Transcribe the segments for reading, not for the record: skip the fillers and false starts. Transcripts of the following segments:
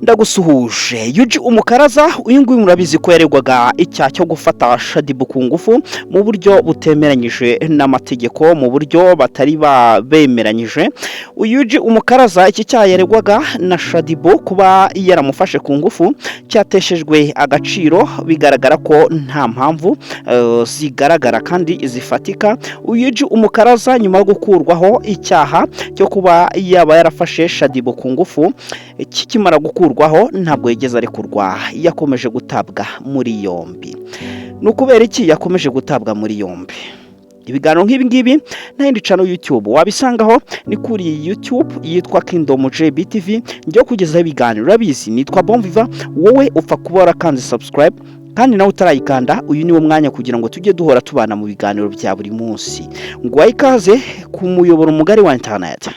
Ndagusuhuje. Yuji Umukaraza, uyu nguyu murabizi ko yaregwaga icyaha cyo gufata Shaddyboo ku ngufu mu buryo butemeranyije n'amategeko, mu buryo batari bemeranyije. Uyu Yuji Umukaraza, iki cyaha yaregwaga na Shaddyboo kuba yaramufashe ku ngufu cyateshejwe agaciro, bigaragara ko nta mpamvu zigaragara kandi zifatika. Uyu Yuji Umukaraza, nyuma yo gukurwaho icyaha cyo kuba yaba yarafashe Shaddyboo ku ngufu, kikimara gukurwaho ntabwo yigeze arekurwa, yakomeje gutabwa muri yombi. Ni ukubera iki yakomeje gutabwa muri yombi? Ibiganiro nk'ibi ngibi nta yindi channel YouTube wabisangaho, ni kuri YouTube yitwa Kingdom JBTV. Njye kugezaho ibiganiro urabizi, nitwa Bonviva. Wowe upfa kuba warakanze subscribe, kandi nawe utarayikanda, uyu niwo mwanya kugira ngo tujye duhora tubana mu biganiro bya buri munsi. Ngo ikaze ku muyoboro mugari wa internet.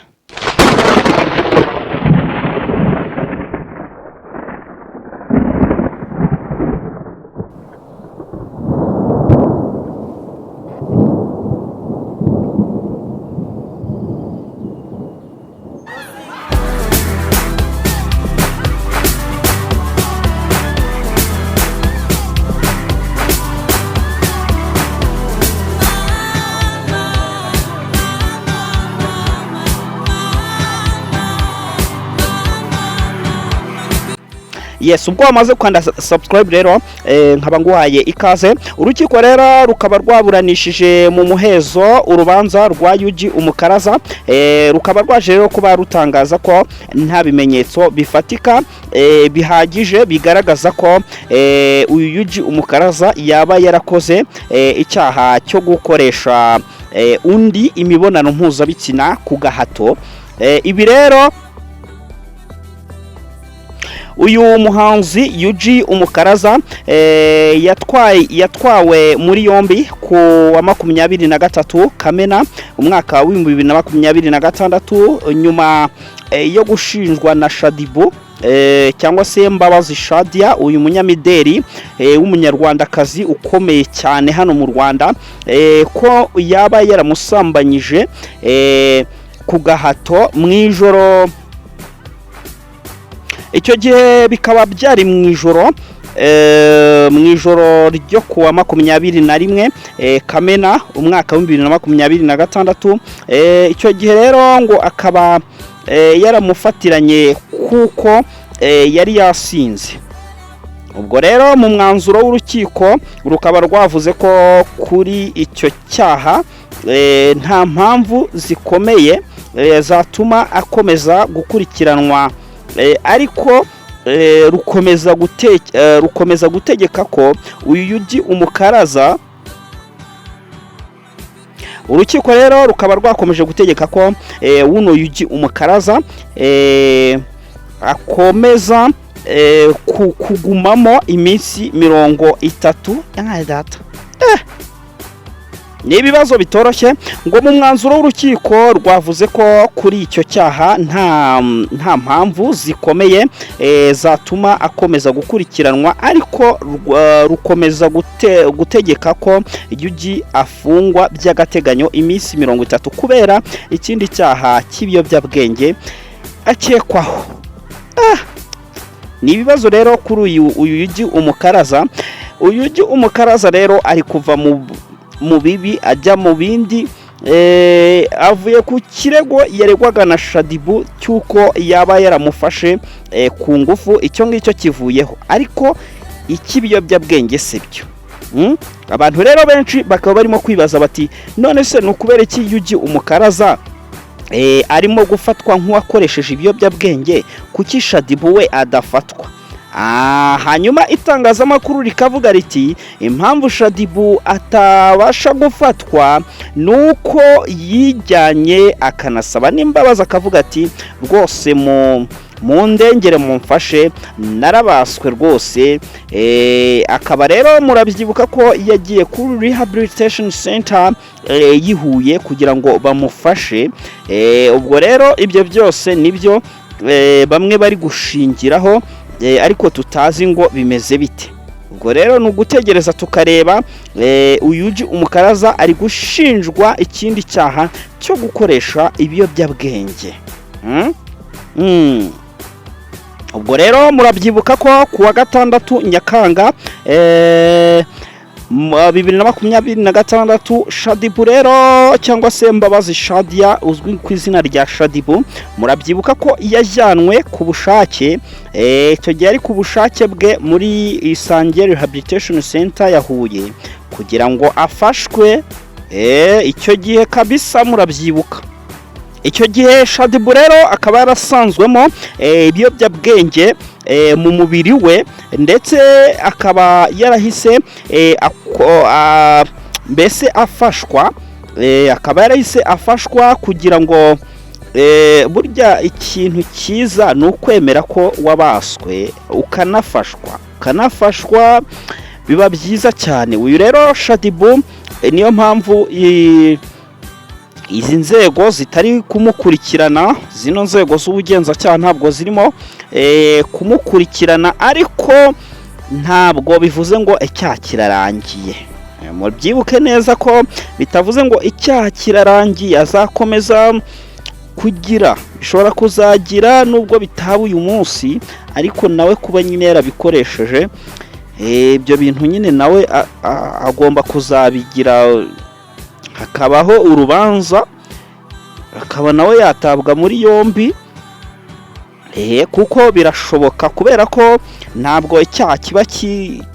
Yes, ubwo wamaze gukanda subscribe rero, nkaba nguhaye ikaze. Urukiko rero rukaba rwaburanishije mu muhezo urubanza rwa Yuji Umukaraza, rukaba rwaje rero kuba rutangaza ko nta bimenyetso bifatika bihagije bigaragaza ko uyu Yuji Umukaraza yaba yarakoze icyaha cyo gukoresha undi imibonano mpuzabitsina ku gahato. Ibi rero, uyu muhanzi Yuji Umukaraza yatwawe muri yombi ku wa 23 Kamena umwaka w'2026, nyuma yo gushinjwa na Shaddyboo, cyangwa se Mbabazi Shadia, uyu munyamideri w'Umunyarwandakazi ukomeye cyane hano mu Rwanda, ko yaba yaramusambanyije ku gahato mu ijoro. Icyo gihe bikaba byari mu ijoro ryo kuwa 21 Kamena umwaka w'2026. Icyo gihe rero ngo akaba yaramufatiranye kuko yari yasinze. Ubwo rero mu mwanzuro w'urukiko rukaba rwavuze ko kuri icyo cyaha nta mpamvu zikomeye zatuma akomeza gukurikiranwa, ariko rukomeza gutegeka ko uyu Yuji Umukaraza. Urukiko rero rukaba rwakomeje gutegeka ko wuno Yuji Umukaraza akomeza kugumamo iminsi 30. Data, ni ibibazo bitoroshye. Ngo mu mwanzuro w'urukiko rwavuze ko kuri icyo cyaha nta mpamvu zikomeye zatuma akomeza gukurikiranwa, ariko rukomeza gutegeka ko Yuji afungwa by'agateganyo iminsi 30 kubera ikindi cyaha cy'ibiyobyabwenge akekwaho. Ni ibibazo rero kuri uyu Yuji Umukaraza. Uyu Yuji Umukaraza rero ari kuva mu bibi ajya mu bindi. Avuye ku kirego yaregwaga na Shaddyboo cy'uko yaba yaramufashe ku ngufu, icyo ngicyo kivuyeho, ariko icy'ibiyobyabwenge si byo. Abantu rero benshi bakaba barimo kwibaza bati: "None se ni ukubera iki Yuji Umukaraza arimo gufatwa nk'uwakoresheje ibiyobyabwenge, kuki Shaddyboo we adafatwa?" Hanyuma itangazamakuru rikavuga riti: "Impamvu Shaddyboo atabasha gufatwa ni uko yijyanye akanasaba n'imbabazi, akavuga ati: 'Rwose mu ndengere, mumfashe, narabaswe rwose.'" Akaba rero murabyibuka ko yagiye kuri rehabilitation center y'i Huye kugira ngo bamufashe. Ubwo rero ibyo byose nibyo bamwe bari gushingiraho, ariko tutazi ngo bimeze bite. Ubwo rero ni ugutegereza tukareba. Uyu Umukaraza ari gushinjwa ikindi cyaha cyo gukoresha ibiyobyabwenge. Ubwo rero murabyibuka ko ku wa gatandatu Nyakanga 2026, Shaddyboo rero cyangwa se Mbabazi Shadia uzwi ku izina rya Shaddyboo, murabyibuka ko yajyanwe ku bushake, icyo gihe ari ku bushake bwe, muri Isange Rehabilitation Center ya Huye kugira ngo afashwe. Icyo gihe kabisa murabyibuka. Icyo gihe Shaddyboo rero akaba yarasanzwemo ibiyobyabwenge mu mubiri we, ndetse akaba yarahise mbese afashwa, akaba yarahise afashwa kugira ngo burya ikintu cyiza ni ukwemera ko wabaswe ukanafashwa, biba byiza cyane. Uyu rero Shaddyboo, niyo mpamvu izi nzego zitari kumukurikirana, zino nzego z'ubugenzacyaha ntabwo zirimo kumukurikirana, ariko ntabwo bivuze ngo icyaha kirarangiye. Mubyibuke neza ko bitavuze ngo icyaha kirarangiye, azakomeza kugira, bishobora kuzagira nubwo bitaba uyu munsi, ariko nawe kuba nyine yarabikoresheje ibyo bintu nyine, nawe agomba kuzabigira, hakabaho urubanza, akaba nawe yatabwa muri yombi, kuko birashoboka, kubera ko ntabwo icyaha kiba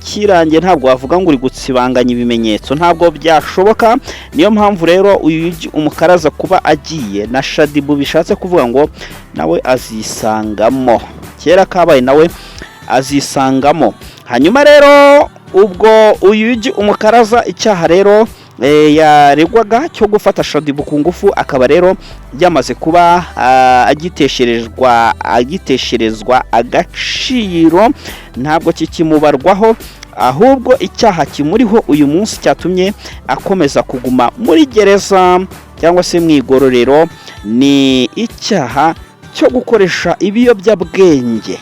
kirangiye. Ntabwo wavuga ngo uri gutsibanganya ibimenyetso, ntabwo byashoboka. Niyo mpamvu rero uyu umukaraza kuba agiye na Shaddyboo bishatse kuvuga ngo nawe azisangamo, kera kabaye nawe azisangamo. Hanyuma rero ubwo uyu umukaraza, icyaha rero yaregwaga cyo gufata Shaddyboo ku ngufu, akaba rero yamaze kuba agitesherezwa agaciro, ntabwo kikimubarwaho. Ahubwo icyaha kimuriho uyu munsi cyatumye akomeza kuguma muri gereza cyangwa se mu igororero ni icyaha cyo gukoresha ibiyobyabwenge.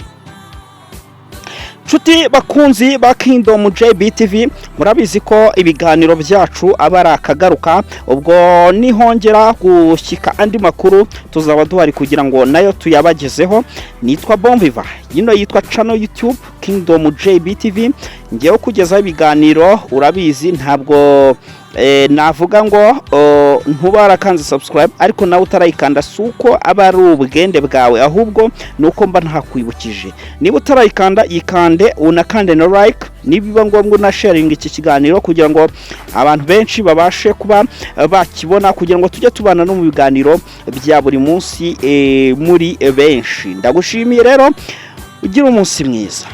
Nshuti bakunzi ba Kingdom JBTV, murabizi ko ibiganiro byacu aba ari akagaruka. Ubwo nihongera gushyika andi makuru tuzaba duhari kugira ngo nayo tuyabagezeho. Nitwa Bomviva, yino yitwa channel YouTube Kingdom JBTV. Ngewe kugezaho ibiganiro urabizi, ntabwo navuga ngo ntuba warakanze subscribe, ariko nawe utarayikanda si uko aba ari ubwende bwawe, ahubwo ni uko mba ntakwibukije. Niba utarayikanda, yikande, unakande na like, nibiba ngombwa unasharinga iki kiganiro kugira ngo abantu benshi babashe kuba bakibona, kugira ngo tujye tubana no mu biganiro bya buri munsi muri benshi. Ndagushimiye rero, ugira umunsi mwiza.